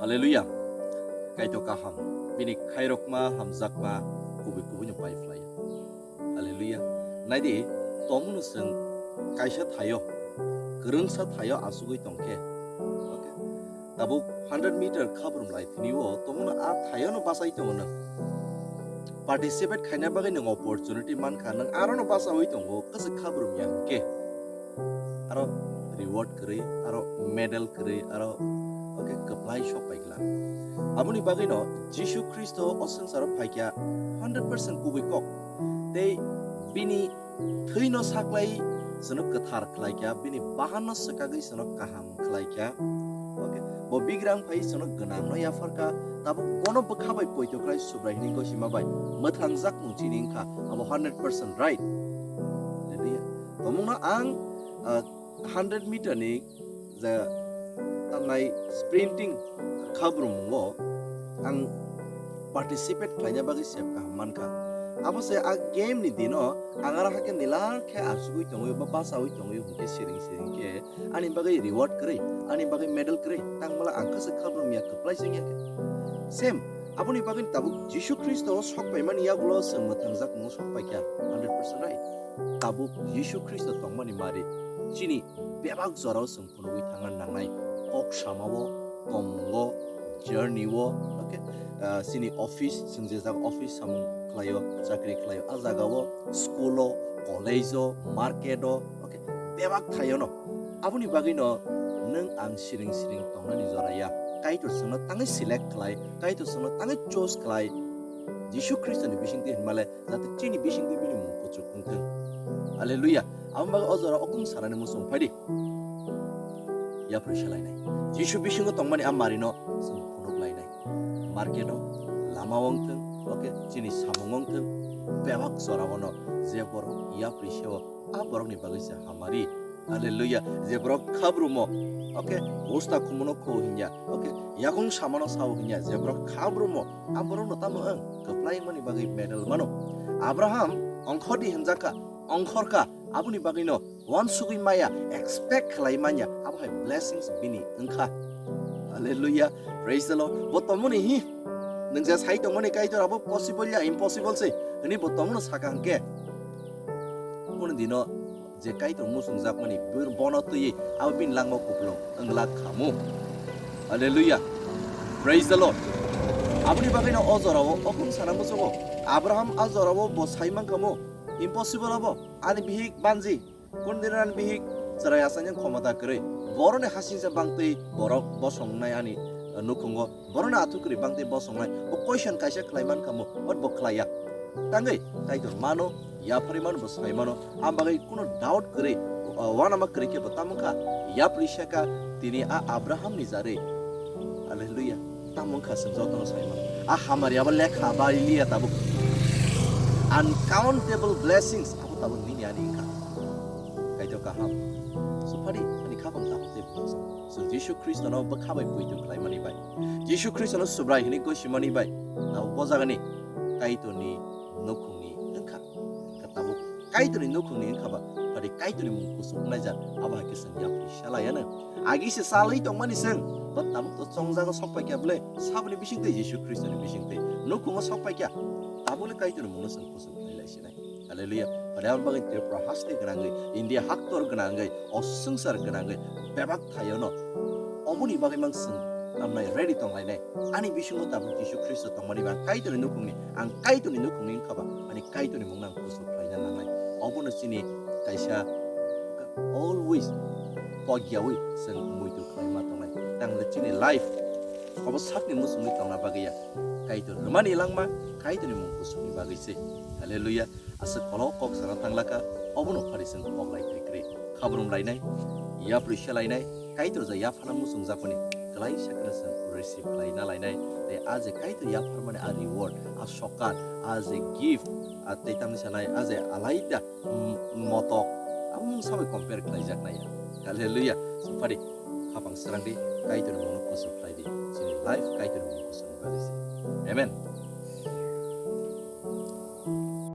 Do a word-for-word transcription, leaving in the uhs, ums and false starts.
Hallelujah. Kaitor kaham. Bini khairokma hamjakma kubui kubui no pai phlai. Hallelujah. Naidi, tomno chwng kaisa thaio, kwrwngsa thaio asugwi tongkhe. Okay. Tabuk hundred meter khabrum lai thini o, tomno a thaio no bachai tongo no. Participate khaina bagwi nwng opportunity mankha, nwng aro no bachawi tongo, kwchwk khabrum ya hwnkhe. Aro reward kwrwi, aro medal kwrwi, aro, okay, kwplai sok pai glak. Aboni bagwino Jisu Khristo o swngcharo phaikha hundred percent kubui kok. Tei bini thwino saklai chwngno kwthar khlaikha, bini bahanno swkagwi chwngno kaham khlaikha. Okay, bo bigrang phai chwngno gwnangno yapharkha, tabuk bono bwkha bai poito khlai Subrai hwnwi gosima bai mwthangjakmung chini wngkha, abo hundred percent right. Hallelujah. Tomungno ang, ah, hundred meter ni je tamnai sprinting khabrumungo ang participate khlaina bagwi sep kaham mankha. Abo se a game ni dino ang aro hakhe nilal khe achugwi tongwi ba bachawi tongwi hwnkhe siring siring khe ani bagwi reward kwrwi, ani bagwi medal kwrwi, tangmala ang khe se khabrum ya kwplai se wngya khe. Same, aboni bagwi tabuk Jisu Khristo o sok paimani yagulo chwng mwthangjakmungo sok paikha, hundred percent right. Tabuk Jisu Khristo tongmani mari chini bebak jorao chwng phunugwi thangna nangnai. Kok samao, tomungo, journey o, okay, ah, chini office, chwng je jaga office samung khlaio, chakri khlaio, a jagao, school o, college o, market o, okay, bebak thaio no. Aboni bagwi no nwng ang siring siring tongnani jora ya. Kaitor chwngno tangwi select khlai, Kaitor chwngno tangwi choose khlai. Jisu Khristo ni bisingtwi hinmale, jate chini bisingtwi bini mung kuchuk wngthung. Hallelujah. Aboni bagwi o jora o kung sanani muchung phaidi. Yapri selainai. Jisu bisingo tongmani a marino chwng phunuk lainai. Market o, lama wngthung, okay, chini samung wngthung, bebak jora o no je borok yapri seo, a borokni bagwi se hamari. Hallelujah. Je borok khabrumo, okay, usta khumuno kho hinya, okay, yakung samano sao hinya, je borok khabrumo, a borokno tamo ang kwplai mani bagwi medal mano. Abraham ongkhordi hinjakha, ongkhorkha, aboni bagwino uansugwi maya expect khlai manya, abo hai blessings bini wngkha. Hallelujah. Praise the Lord. Bo tomoni hi? Nwng je sai tongmani Kaitor abo possible ya, impossible se. Hini bo tomono saka hwnkhe. Kunu dino je Kaitor muchungjakmani bo-, bono twiwi abo bini langma kupulung wngla khamu. Hallelujah. Praise the Lord. Aboni bagwino o jorao o khung sana muchungo. Abraham a jorao bo sai mankhamu. Impossible abo. Ani bihik banji. Kunu dino ani bihik chwrai asani khomota kwrwi. Boroni hasingsa bangtwi borok bosongnai ani, eh, nukhungo. Boroni athukwrwi bangtwi bosongnai. Bo question kaisa khlai mankhamu, but bo khlaiya. Tangwi Kaitor mano, yapharwi mano, bo sai mano. Am bagwi kunu doubt kwrwi, uh, wanama kwrwi khe bo tamo kha, yapri seka tini a Abrahamni jarwi. Hallelujah. Tamo wngkha chwng jotono sai mano. A hamari abo lekha bai liya tabuk. Uncountable blessings abo tabuk nini ani wngkha. Kaitor kaham. Suphari ani khapang tabuk tei buksa. So Jisu Khristono bwkha bai poito khlaimani bai. Jisu Khristono Subrai hwnwi gosimani bai. Tabuk bo jagani Kaitorni nukhungni wngkha. Wngkha tabuk Kaitorni nukhungni wngkha ba, phari Kaitorni mung kuchuk wngjak, abo hai khe chwng yapri salaiya no. Agi se salwi tongmani chwng, bo tabuk to chongjago sok paikha bwle, saboni bisingtwi Jisu Khristoni bisingtwi nukhungo sok paikha, tabukle Kaitorni mungno chwng kuchuk khlai lai sinai. Hallelujah. Phari aboni bagwi Tripura haste gwnangwi, India haktor gwnangwi, o swngchar gwnangwi, bebak thaio no. Oboni bagwi mang chwng tamnai ready tonglainai. Ani bisingo tabuk Jisu Khristo tongmani ba ang Kaitorni nukhungni, ang Kaitorni nukhungni wngkha ba, ani Kaitorni mungno ang kuchuk khlaina nangnai. Obono chini kaisa always pogyawi chwng muitu khlaima tongnai. Tangwi chini life obo sakni muchungwi tongna bagwi ya. Kaitor rwmani langma, Kaitorni mung kuchukni bagwi se. Hallelujah. Aswk kolok kok sana thanglaka, obono phari chwng kok lai kwrwi kwrwi. Khabrum lainai, yapri se lainai, Kaitor ja yaphana muchung japani kwlai sakno chwng receive khlaina lainai. Tei a je Kaitor yapharmani a reward, a sokar, a je gift, a tei tamni sanai, a je alaida, mm, motok, abo mung sabai compare khlaijaknai ya. Hallelujah. Suphari, khapang srangdi, Kaitorni mungno kuchuk khlaidi. Chini life Kaitorni mung kuchukni bagwi se. Amen.